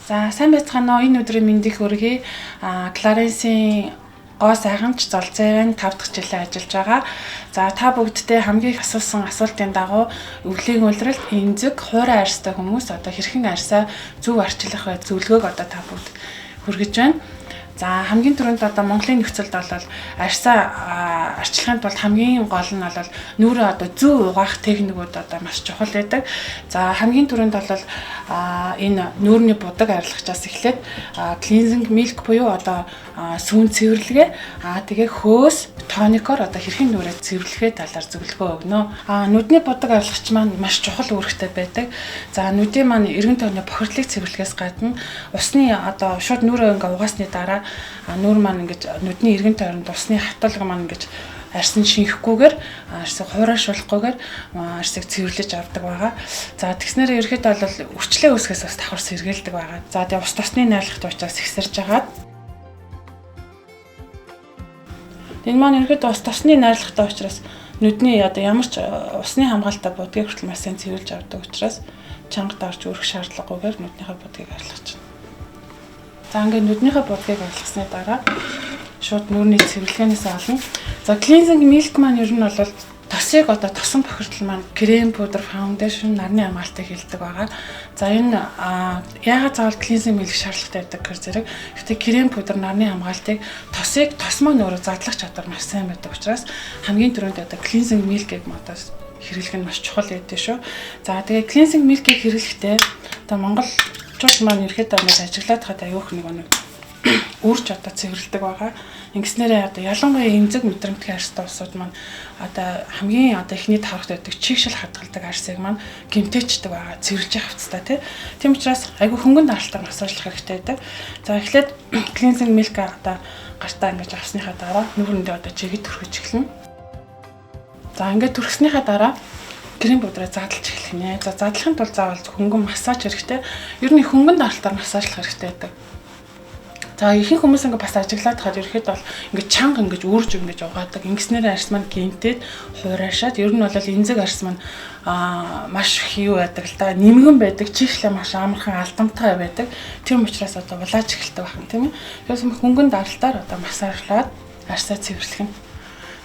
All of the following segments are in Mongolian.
За сайн байцгаана уу? Энэ өдрийн мэндийг хүргэе. Clarins-ийн гоо сайханч Золзайрын 5 дахь жилээ ажиллаж байгаа. За та бүгдтэй хамгийн их асуусан асуултын дагуу өвлийн улиралд эмзэг, хуурай арьстай хүмүүс одоо хэрхэн арьсаа зөв арчлах вэ зөвлөгөөг одоо та бүгд хүргэж байна. За хамгийн түрүүнд одоо Монголын нөхцөлд бол арьсаа арчлахын тулд хамгийн гол нь бол нүүрээ одоо зөв угаах техникүүд одоо маш чухал байдаг. За хамгийн түрүүнд бол энэ нүүрний будаг арилгачаас эхлээд cleansing milk буюу одоо сүүн цэвэрлэгээ, тэгээ хөөс тоникоор одоо хэрхэн нүүрээ цэвэрлэхээ талаар зөвлөгөө өгнө. Нүдний будаг арилгач маань маш чухал үүрэгтэй байдаг. За нүдийн маань эргэн тойрны бохирдлыг цэвэрлэхээс гадна усны одоо шууд нүүрээ ингээ угаасны дараа нүүр маань ингэж нүдний эргэн тойронд усны хаталга маань ингэж арьсан шинэхгүйгээр арьсыг хураашуулахгүйгээр арьсыг цэвэрлэж авдаг байгаа. За тэгснээрээ ерөөхдөө бол үрчлээ үүсгэхээс бас давхар сэргийлдэг байгаа. За тэгээ ус тосны найрлагатай учраас ихсэрж агаад энэ маань ерөөхдөө ус тосны найрлагатай учраас нүдний одоо ямар ч усны хамгаалалтаа будгийг хүртэл маш сайн цэвэрлж авдаг учраас чанга дарж өрөх шаардлагагүйгээр нүднийхээ будгийг арилгах чинь. За ингээд нүднийхээ будгийг арилгасны дараа шууд нүүрний цэвэрлэгээнээс олно. За cleansing milk маань ер нь бол тосыг одоо тосон бохирдол маань крем, пудр, foundation, нарны хамгаалтыг хилдэг байгаа. За энэ яагаад заавал cleansing milk шаардлагатай байдаг гэхэр зэрэг гэхдээ крем, пудр, нарны хамгаалтыг тосыг тос маань өөрөө задлах чадвар маш сайн байдаг учраас хамгийн түрүүнд одоо cleansing milk-ийг одоо хэрэглэх нь маш чухал байдаг шүү. За тэгээ cleansing milk-ийг хэрэглэхдээ одоо монголчууд маань ерөөхдөө ингээд ажиглаад хаад аюух нэг үрж одоо цэвэрлэдэг байгаа. Ингэснээрээ одоо ялангуяа эмзэг мэдрэмтгий арьстай улсууд маань одоо хамгийн одоо эхний таврахт байдаг чигшил хадгалдаг арьсыг маань гэмтээчдэг байгаа. Цэвэрлж явах хэвчтэй тий. Тийм учраас айгүй хөнгөн даралтаар массажлах хэрэгтэй байдаг. За эхлээд cleansing milk одоо гартаа ингэж авсныхаа дараа нүүрэндээ одоо жигэд түрхэж эхэлнэ. За ингээд түрхснийхаа дараа крем пудраа задлж эхлэх нэ. За задлахын тулд заавал хөнгөн массаж хэрэгтэй. Ер нь хөнгөн даралтаар массажлах хэрэгтэй байдаг. За ихэнх хүмүүс ингээ бас ажиглаад хаад ерөөхдөө бол ингээ чанга ингэж үрж ингэж угаадаг. Ингэснээр арьс маань гинтээд хураашаад ер нь бол эмзэг арьс маань маш их юу байдаг л да. Нэмгэн байдаг, чигшлээ маш амархан алдамтгай байдаг. Тийм учраас одоо улааж эхэлдэг байна тийм ээ. Тэгэхээр хөнгөн даралтаар одоо массажлаад арьсаа цэвэрлэх нь.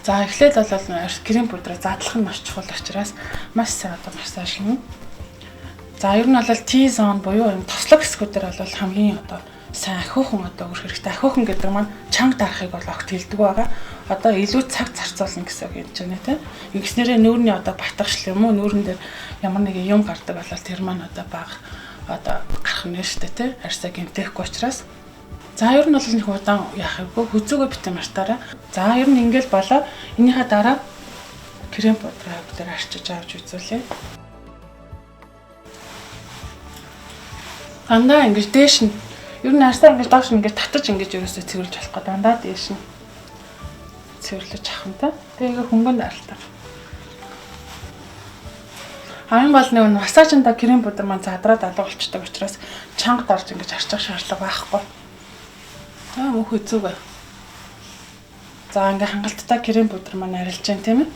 За эхлээд бол крем пудраа задлах нь маш чухал учраас маш сайн одоо массажлна. За ер нь бол T-zone буюу энэ тослог хэсгүүдээр бол хамгийн одоо сайн ахиухан одоо өрөх хэрэгтэй. Ахиухан гэдэг маань чанга дарахыг бол огт хэлдэг байгаа. Одоо илүү цаг зарцуулна гэсэн үг юм чинь тийм. Ингэснээрээ нүүрний одоо батгашл юм уу нүүрэн дээр ямар нэгэн юм гардаг бол тэр маань одоо бага одоо гарах нь шүү дээ тийм. Арьсаа гэмтээхгүй учраас. За ер нь бол нэг удаан яах вэ? Хүзүүгээ битэн мартаарай. За ер нь ингээл болоо. Энийхээ дараа крем пудраа бүгдээр арчиж авч үзүүлье. Дандаа ингэж дээш нь ер нь арьсаа ингэж доош нь ингэж татаж ингэж ерөөсөө цэвэрлж болохгүй дандаа дээш нь цэвэрлэж авах юм та. Тэгээ ингээ хөнгөн даралтаар. Хамгийн гол нь массажинда крем пудр маань задраад алга болчдөг учраас чанга дарж ингэж арчих шаардлага байхгүй. Аа мөх үзүүгээ. За ингээ хангалттай крем пудр маань арилж байна тийм ээ.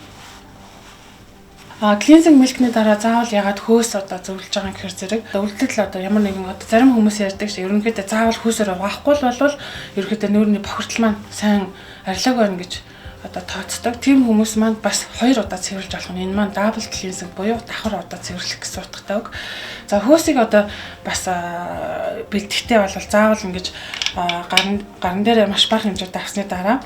Cleansing milk-ний дараа заавал ягаад хөөс одоо зөвлөж байгаа юм гэхэр зэрэг үлдэл одоо ямар нэгэн одоо зарим хүмүүс ярьдаг шиг ерөнхийдөө заавал хөөсөр угаахгүй л болвол ерөнхийдөө нүүрний бохирдол маань сайн арилаагүй байна гэж одоо тооцдог. Тийм хүмүүс маань бас 2 удаа цэвэрлж болох нь энэ маань double cleansing буюу давхар одоо цэвэрлэх гэсэн утгатай үг. За хөөсийг одоо бас бэлтгэхдээ бол заавал ингэж гаран дээр маш бага хэмжээтэй авсны дараа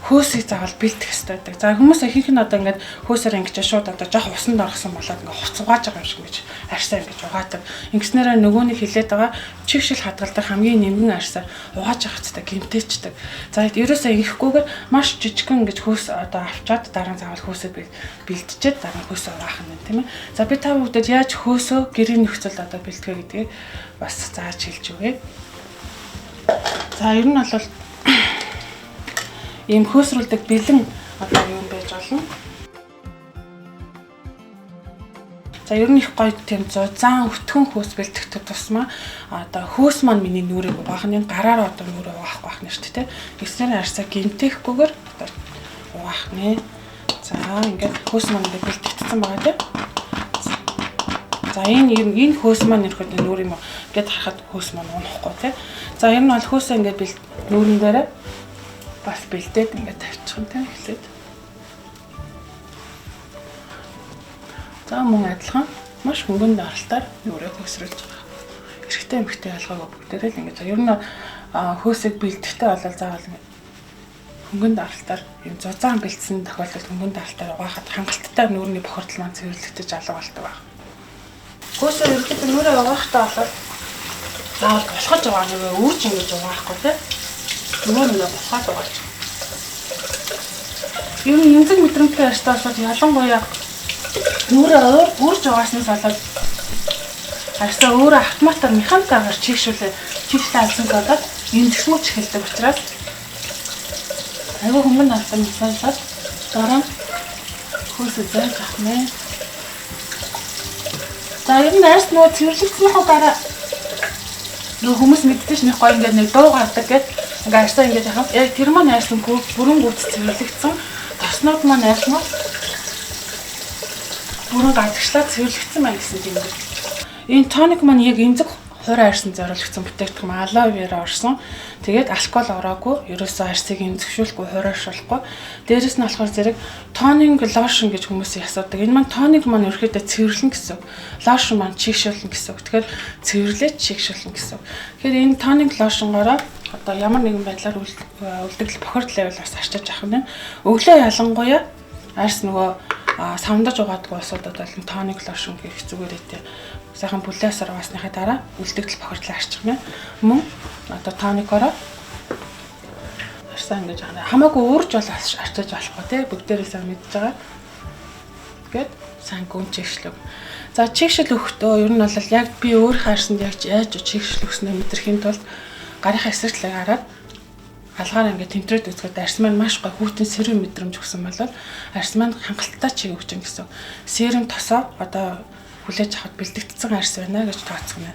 хөөсийг заавал бэлтгэх хэрэгтэй байдаг. За хүмүүс ихэнх нь одоо ингээд хөөсөр ингэж шууд одоо жоох усанд орсон болоод ингээд хувц угааж байгаа юм шиг ингэж арьсаа ингэж угаадаг. Ингэснээрээ нөгөөний хилээд байгаа чигшил хадгалдаг хамгийн нэмгэн арьсаа угааж явах хэвээр гэмтээчдэг. За ерөөсөө ингэхгүйгээр маш жижигхэн ингэж хөөс одоо авчаад дараа нь заавал хөөсөө бэлтжээд дараа нь хөөсөө угаах юм тийм ээ. За би та бүгдэд яаж хөөсөө гэрийн нөхцөлд одоо бэлтгэх гэдгийг бас зааж хэлж өгье. За ер нь бол ийм хөөсрүүлдэг бэлэн одоо юм байж болно. За ер нь их гоё тийм зузаан өтгөн хөөс бэлтгэх тусмаа одоо хөөс маань миний нүрийг угаах нь гараар одоо нүрээ угаахгүй байх нь шүү дээ. Тэгснээр арьсаа гэмтээхгүйгээр одоо угаах нэ. За ингээд хөөс маань ингээд бэлтгэгдсэн байгаа тийм. За энэ энэ хөөс маань ерөөхдөө нүүр юм гээд харахад хөөс маань унахгүй тий. За ер нь бол хөөсөө ингээд нүүрэн дээрээ бас бэлдээд ингээд тавьчих юм тий эхлээд. За мөн адилхан маш хөнгөн даралтаар нүрээ хөөсрүүлж байгаа. Эрэгтэй эмэгтэй ялгаагүй бүгдээрээ л ингэж. Ер нь хөөсийг бэлдэхтэй болол заавал хөнгөн даралтаар юм зузаан бэлдсэн тохиолдолд хөнгөн даралтаар угаахад хангалттай нүүрний бохирдол маань цэвэрлэгдэж алга болдог баг. Хөөсөө ерөнхийдөө нүрээ угаахтаа болол заавал болохож байгаа нэг үрж ингэж угаахгүй тий. Нөгөө болоход угаач. Ер нь эмзэг мэдрэмжтэй арьстай болоод ялангуяа нүрээ үрж угааснаас болоод арьсаа өөрөө автоматар механикаар чийгшүүлээ чийгшлээ алснаас болоод эмзэгсмөч эхэлдэг учраас айгүй хөнгөн даралтаар массажлаад дараа нь хөөсөө зайлж авах нэ. За ер нь арьс нөгөө цэвэрлэгдснийхөө дараа нөгөө хүмүүс мэддэг ш нэг гоё ингээд нэг дуу гардаг гэд ингээ арьсаа ингээд яхав. Яг тэр маань арьс нь бүрэн гүйц цэвэрлэгдсэн. Тоснууд маань арьс нь бүрэн гадагшлаад цэвэрлэгдсэн байна гэсэн тийм үг. Энэ тоник маань яг эмзэг хуурай арьсанд зориулагдсан бүтээгдэхүүн алоэ вера орсон. Тэгээд алкогол ороогүй, ерөөсөө арьсыг эмзэгшүүлэхгүй, хуурайшуулахгүй. Дээрэс нь болохоор зэрэг toning lotion гэж хүмүүс асуудаг. Энэ маань тоник маань ерөөхдөө цэвэрлэн гэсэн үг. Lotion маань чийгшүүлнэ гэсэн үг. Тэгэхээр цэвэрлээд чийгшүүлнэ гэсэн үг. Тэгэхээр энэ toning lotion-гоороо одоо ямар нэгэн байдлаар үлдэгдэл бохирдол байвал бас арчиж авах нь. Өглөө ялангуяа арьс нөгөө савндаж угаадгүй улсуудад бол toning lotion гэх зүгээр ээ. Сайхан бүлээсээр угаасныхаа дараа үлдэгдэл бохирдлоо арчих нэ. Мөн одоо тоникороо арьсаа ингэж хамаагүй өөрж бол арчиж болохгүй тий. Бүгдээрээ сайн мэдж байгаа. Ингээд сайн гүн чийгшлэг. За чийгшил өгөхдөө ер нь бол яг би өөрийнхөө арьсанд яг яаж чийгшил өгснөө мэдрэхийн тулд гарынхаа эсрэг талыг хараад алгаар ингээд тэмтрээд үзэхэд арьс маань маш гоё хүүтэн сэрүүн мэдрэмж өгсөн бол арьс маань хангалттай чиг өгч юм гэсэн. Серум тосоо одоо хүлээж авахд бэлтгэгдсэн арьс байна гэж тооцох нь.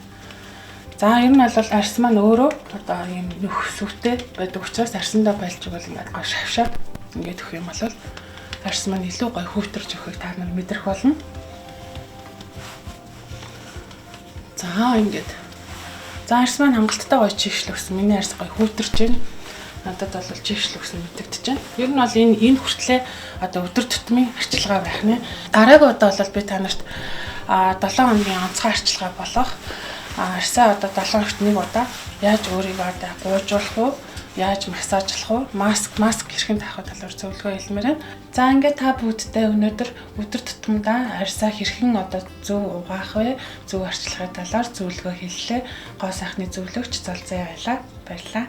За ер нь бол арьс маань өөрөө одоо ийм нөх сүвтэй байдаг учраас арьсандаа байлж игэл ингээд гоё шавшаад ингээд өгөх юм бол арьс маань илүү гоё хүүтэрч өгөхийг та нар мэдрэх болно. За ингээд. За арьс маань хангалттай гоё чийгшил өгсөн. Миний арьс гоё хүүтэрч байна. Надад бол чийгшил өгсөн мэдэгдэж байна. Ер нь бол энэ хүртлээ одоо өдөр тутмын арчилгаа байх нэ. Дараагийн удаа бол би та нарт 7 хоногийн онцгой арчилгаа болох арьсаа одоо 7 хоногт нэг удаа яаж өөрийгөө одоо гуйжуулах уу, яаж массажлах уу, маск хэрхэн тавих талаар зөвлөгөө хэлмээр байна. За ингээд та бүгдтэй өнөөдөр өдөр тутамдаа арьсаа хэрхэн одоо зөв угаах вэ, зөв арчилгын талаар зөвлөгөө хэллээ. Гоо сайхны зөвлөгч Золзай байлаа. Баярлалаа.